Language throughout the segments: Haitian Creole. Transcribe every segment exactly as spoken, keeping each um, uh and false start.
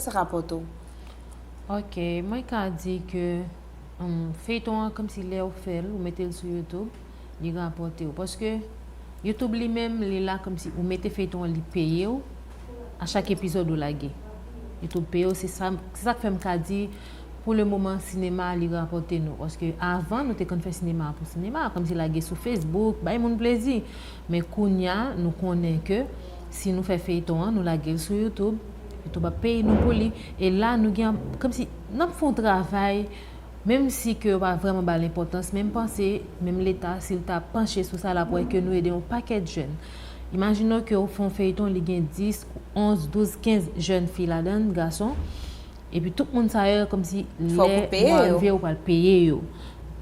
sa rapòte w? Ok, mwen ka di ke um, feyton an kòmsi lè ou fè l, ou mete l sou YouTube, li rapòte w. Paske YouTube li menm, li la kòmsi ou mete feyton an, li peye w a chak epizòd ou lage. YouTube peye w, se sa, se sa k fè m ka di pou le moman sinema li rapòte nou. Paske avan nou te konn fè sinema pou sinema, kòmsi lage sou Facebook, bay moun plezi. Men kounya nou konnen ke si nou fè feyton an, nou lage l sou YouTube, YouTube ap peye nou pou li. E la nou gen kòmsi n ap fè yon travay, menm si ke yo pa vrèman ba l enpòtans, men m panse menm Leta, si l ta panche sou sa, l ap wè ke nou ede yon pakèt jèn. Imajine w ke w fè yon feyton, li gen dis, onz, douz, kenz jèn fi ladan l, gason. Epi tout moun sa yo, kòmsi lè mwa rive, ou pral peye yo.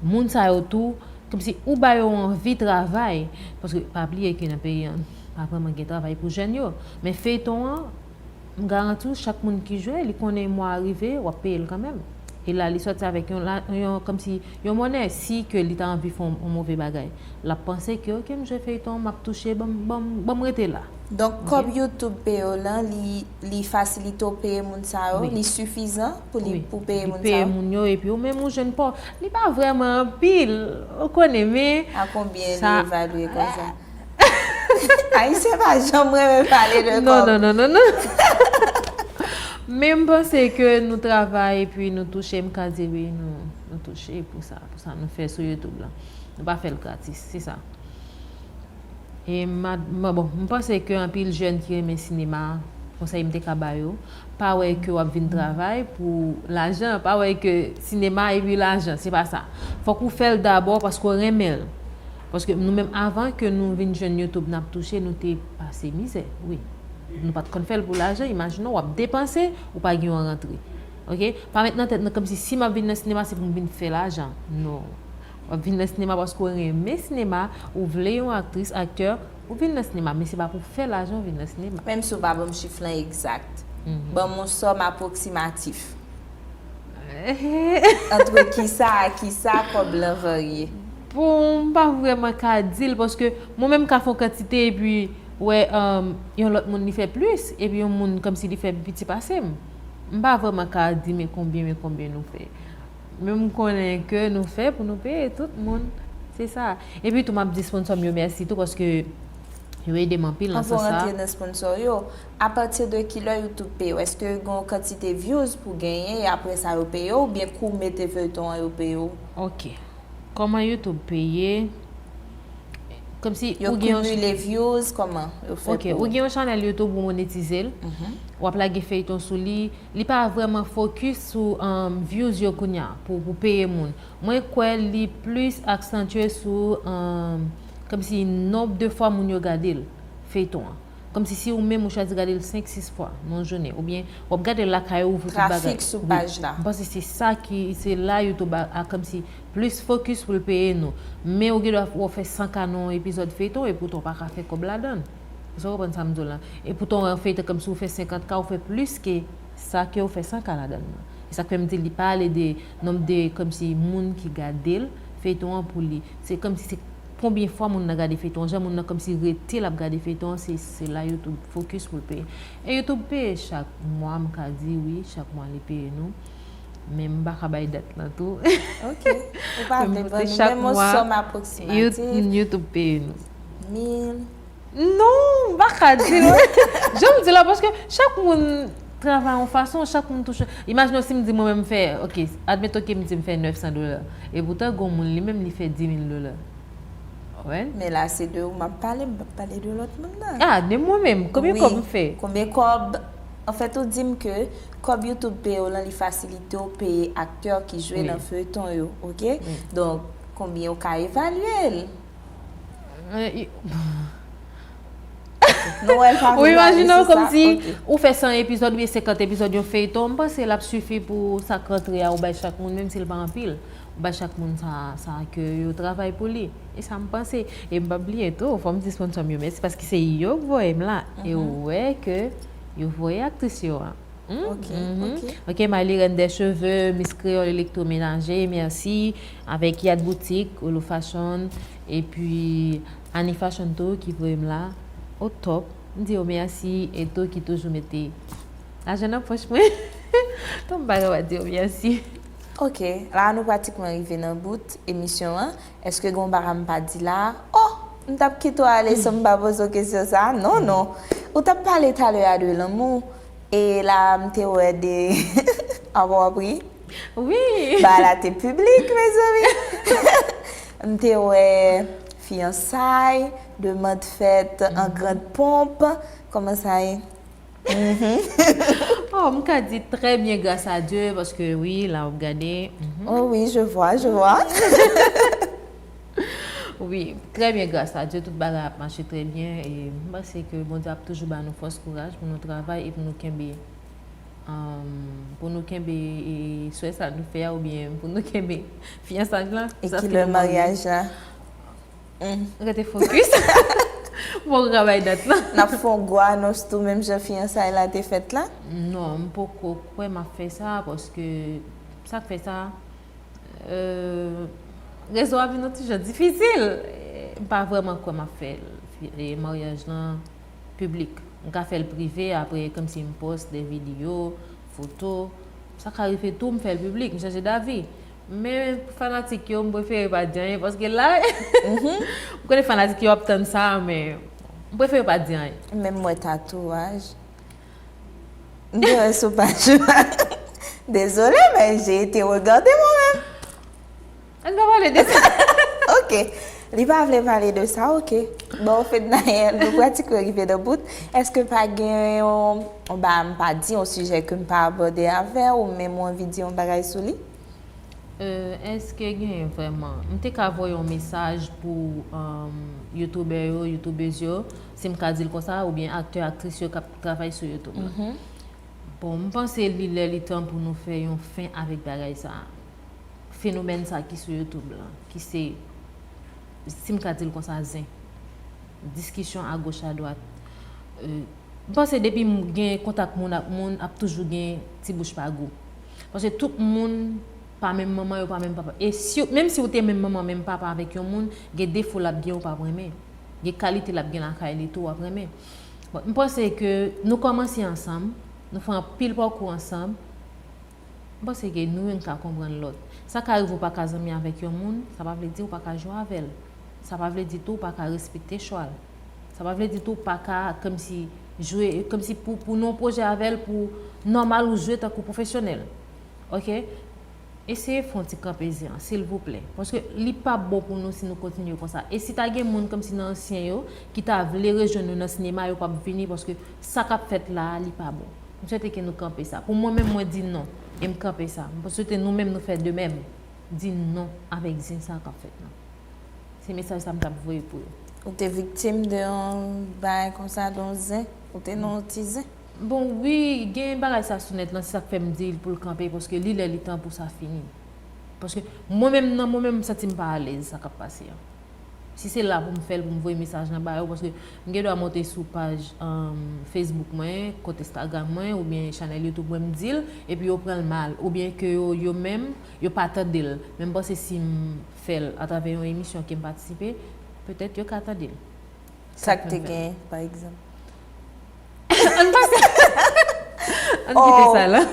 Moun sa yo tou, kòmsi ou ba yo anvi travay. Paske pa bliye ke nan peyi an, pa vrèman gen travay pou jèn yo. Men feyton an, m garanti w, chak moun ki jwe, li konnen mwa rive, w ap peye l kanmenm. E la, li sòti avèk yon, la, yon kòmsi yon monnè, si ke li ta anvi fè yon, yon move bagay. L ap panse ke, ok, m jwe feyton, m ap touche, ban m, ban m, ban m rete la. Donk, kòb YouTube peye w lan, li, li fasilite w peye moun sa yo, li sifizan pou li, pou peye moun sa yo? Li peye moun yo, epi ou menm ou jwenn pa w. Li pa vrèman anpil, ou konnen, men. A konbyen li evalye konsa? Ayisyen pa janm renmen pale de kòb. Non, non, non, non, non. Men m panse ke nou travay epi nou touche, m ka di wi, nou, nou touche pou sa, pou sa nou fè sou YouTube la. Nou pa fè l gratis, se sa. E m, bon, m panse ke anpil jèn ki renmen sinema, konsèy m te ka ba yo, pa wè ke w ap vin travay pou lajan, pa wè ke sinema epi lajan, se pa sa. Fòk ou fè l dabò paske w renmen l. Paske nou menm, avan ke nou vin jwenn YouTube, n ap touche, nou te pase mizè, wi. Nou pa t konn fè l pou lajan, imajine w ap depanse, ou pa gen yon rantre. Ok? Pa met nan tèt nou kòmsi si m ap vin nan sinema, se pou m vin fè lajan. Non. W ap vin nan sinema paske w renmen sinema, ou vle yon aktris, aktè, ou vin nan sinema, men se pa pou fè lajan w vin nan sinema. Menm si w pa ban m chif lan egzak, ban m yon sòm apwoksimatif. Antre kisa a kisa, kòb lan varye? Bon, m pa vrèman ka di l, paske mwen menm ka fè yon kantite, epi wè, um, yon lòt moun li fè plis, epi yon moun kòmsi li fè piti pase m. M pa vrèman ka di men konbyen, men konbyen nou fè. Men m konnen ke nou fè pou nou peye tout moun. Se sa. Epi tou, m ap di sponsò m yo mèsi tou, paske yo ede m anpil nan sans sa. Anvan w rantre nan sponsò yo, apati de kilè YouTube peye w? Èske gen yon kantite views pou genyen, e apre sa yo peye w, oubyen kou w mete feyton an yo peye w? Ok. Kòman YouTube peye? Kòmsi ou gen yon... Yo cumule views, kòman yo fè pou... Ok, ou gen yon chanèl YouTube, ou monetize l. W ap lage feyton sou li. Li pa vrèman focus sou, um, views yo kounya pou, pou peye moun. Mwen kwè li plis aksantye sou, um, kòmsi nonb de fwa moun yo gade l, feyton an. Kòmsi si ou menm ou chwazi gade l senk, sis fwa nan yon jounen, oubyen w ap gade l lakay ou, ou voye tout bagay. Trafik sou paj la. M panse se sa ki, se la YouTube a, a kòmsi plis focus pou l peye nou. Men ou gen dwa w fè san K nan yon epizòd feyton, epoutan w pa ka fè kòb ladan l. Èske w konprann sa m di w la? Epoutan w fè kòmsi w fè senkant K, ou fè plis ke sa ke w fè san K ladan l lan. E sa k fè m di li pa ale de nonb de kòmsi moun ki gade l, feyton an pou li. Se kòmsi se konbyen fwa moun nan gade feyton an, jan moun nan kòmsi rete l ap gade feyton an, se, se la YouTube focus pou l peye. E YouTube peye chak mwa, m ka di wi, chak mwa li peye nou. Men m pa ka bay dat lan tou. Ok. Ou pa vle ban nou menm yon sòm apwoksimatif? YouTube peye nou. Mil. Non, m pa ka di l. Jan m di la, paske chak moun travay yon fason, chak moun touche. Imajine w si m di mwen menm m fè, ok, admeton ke m di m fè nèf san dola. Epoutan, gen yon moun li menm li fè di mil dola. Ou konprann? Men la, se de ou m ap pale, m p ap pale de lòt moun nan. Ah, de mwen menm. Konbyen kòb m fè? Konbyen kòb? Anfèt, ou di m ke kòb YouTube peye w lan, li fasilite w peye aktè ki jwe nan feyton yo, ok? Donk, konbyen ou ka evalye l? Ou imajine w kòmsi ou fè san epizòd oubyen senkant epizòd yon feyton, m panse l ap sifi pou sa k rantre a ou bay chak moun, menm si l pa anpil. Ou bay chak moun sa, sa ke yo travay pou li. E sa m panse. E m p ap bliye tou, fò m di sponsò m yo mèsi, paske se yo k voye m la. E ou wè ke yo voye aktris yo a. Ok, ok. Ok, Malie Reine des Cheveux, Miss Créole Électroménager, mèsi. Avèk Yad Boutique, Olo Fashion, epi Annie Fashion tou ki voye m la. Au top. M di yo mèsi, e tou ki toujou mete Lajan nan pòch mwen. Ton bagay pa di w mèsi. Ok, la nou pratikman rive nan bout emisyon an. Èske gen yon bagay m pa di la? Oh, m t ap kite w ale san m pa poze w kesyon sa a? Non, non. Ou t ap pale talè a de lanmou. E la, m te wè de. Avan w ap ri? Wi. Bagay la te piblik, mezanmi. M te wè fiyansay, demann fèt an grand pomp. Kòman sa ye? Mhm. Oh, m ka di très bien grâce à Dieu, paske wi, la w ap gade. Mhm. Oh oui, je vois, je vois. Wi, très bien grâce à Dieu, tout bagay ap mache très bien, e m panse ke Bondye ap toujou ba nou fòs, kouraj pou nou travay e pou nou kenbe, um, pou nou kenbe, e, swè sa nou fè a, oubyen pou nou kenbe fiyansaj la. E sa kilè maryaj la? Hmm. Rete fokis. Bon travay dat la. N ap fè yon gwo anons tou, menm jan fiyansay la te fèt la? Non, m poko kwè m ap fè sa, paske sa k fè sa, euh, rezo a vin yon ti jan difisil. M pa vrèman kwè m ap fè l, e, maryaj lan piblik. M ka fè l prive, apre, kòmsi m poste de videyo, foto. Sa ka rive tou, m fè l piblik, m chanje davi. Men pou fanatik yo, m prefere pa di anyen, paske la, m konnen fanatik yo ap tann sa, men m prefere pa di anyen. Menm mwen tatouaj. M te wè sou paj la. Désolé, mais j'ai été regarder moi-même. Ann pa pale de sa. Ok. Li pa vle pale de sa, ok. Bon, Fednaelle, nou pratikman rive nan bout. Èske pa gen yon, yon bagay m pa di, yon sijè ke m pa abòde avè w, ou menm ou anvi di yon bagay sou li? Euh, èske gen vrèman? M te ka voye yon mesaj pou, um, youtubè yo, youtubez yo, si m ka di l konsa, oubyen aktè, aktris yo k ap travay sou YouTube la. Mhm. Bon, m panse li lè li tan pou nou fè yon fen avèk bagay sa a. Fenomèn sa ki sou YouTube la, ki se, si m ka di l konsa, zen. Diskisyon agoch adwat. Euh, m panse depi m gen kontak moun ak moun, ap toujou gen ti bouch pa gou. Paske tout moun pa menm manman yo, pa menm papa. E si, menm si w te menm manman, menm papa avèk yon moun, gen defo l ap gen ou p ap renmen. Gen kalite l ap gen lakay li tou w ap renmen. Bon, m panse ke nou kòmanse ansanm, nou fè anpil pakou ansanm. M panse ke nou youn ka konprann lòt. Sa ka rive w pa ka zanmi avèk yon moun, sa pa vle di w pa ka jwe avè l. Sa pa vle di tou w pa ka respekte chwa l. Sa pa vle di tou w pa ka kòmsi jwe, kòmsi pou, pou nou yon pwojè avè l, pou nòmal ou jwe tankou pwofesyonèl. Ok? Eseye fè yon ti kanpe zen an, silvouplè. Paske li p ap bon pou nou si nou kontinye konsa. E si ta gen moun kòmsi nan ansyen yo ki ta vle rejwenn nou nan sinema, yo p ap vini paske sa k ap fèt la a, li pa bon. M swete ke nou kanpe sa. Pou mwen menm, mwen di non. E m kanpe sa. M swete nou menm nou fè de menm. Di non avèk zen sa k ap fèt la. Se mesaj sa m t ap voye pou yo. Ou te viktim de yon bagay konsa, de yon zen? Ou te nan yon ti zen? Bon, wi, gen bagay sa sou nèt lan, se sa k fè m di l pou l kanpe, paske li lè li tan pou sa fini. Paske mwen menm, nan mwen menm, m santi m pa alèz sa k ap pase an. Si se la pou m fè l, pou m voye mesaj lan ba yo, paske m gen dwa monte sou paj, um, Facebook mwen, kont Instagram mwen, oubyen chanèl YouTube mwen, m di l, epi yo pran l mal, oubyen ke yo, yo menm, yo pa tande l. Men m panse si m fè l atravè yon emisyon ke m patisipe, petèt yo ka tande l. Sa k te genyen, pa egzanp? Ann pase. Ann kite sa la.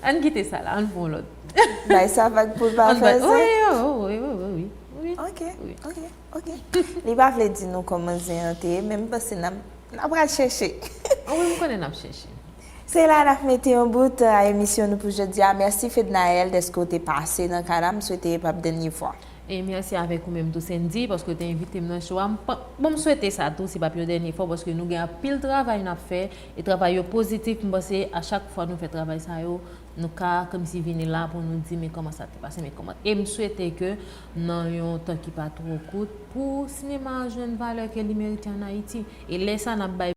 Ann kite sa la, ann fè yon lòt. Bay sa vag pou l pa fè sa? Wi, wi, wi, wi, wi, wi. Ok, ok, ok. Li pa vle di nou kòman zen an te ye, men m panse n ap, n ap pral chèche. Wi, m konnen n ap chèche. Se la n ap mete yon bout a emisyon nou pou jodi a. Mèsi Fednaelle dèske w te pase nan kay la. M swete e p ap dènye fwa. E mèsi avèk ou menm tou, Sendy, paske w te envite m nan show a. M pa, bon, m swete sa tou, se p ap yon dènye fwa, paske nou gen anpil travay n ap fè, e travay yo pozitif. M panse a chak fwa nou fè travay sa yo, nou ka kòmsi vini la pou nou di, men kòman sa te pase, men kòman. E m swete ke nan yon tan ki pa twò kout, pou sinema a jwenn valè ke li merite ann Ayiti. E lè sa, n ap bay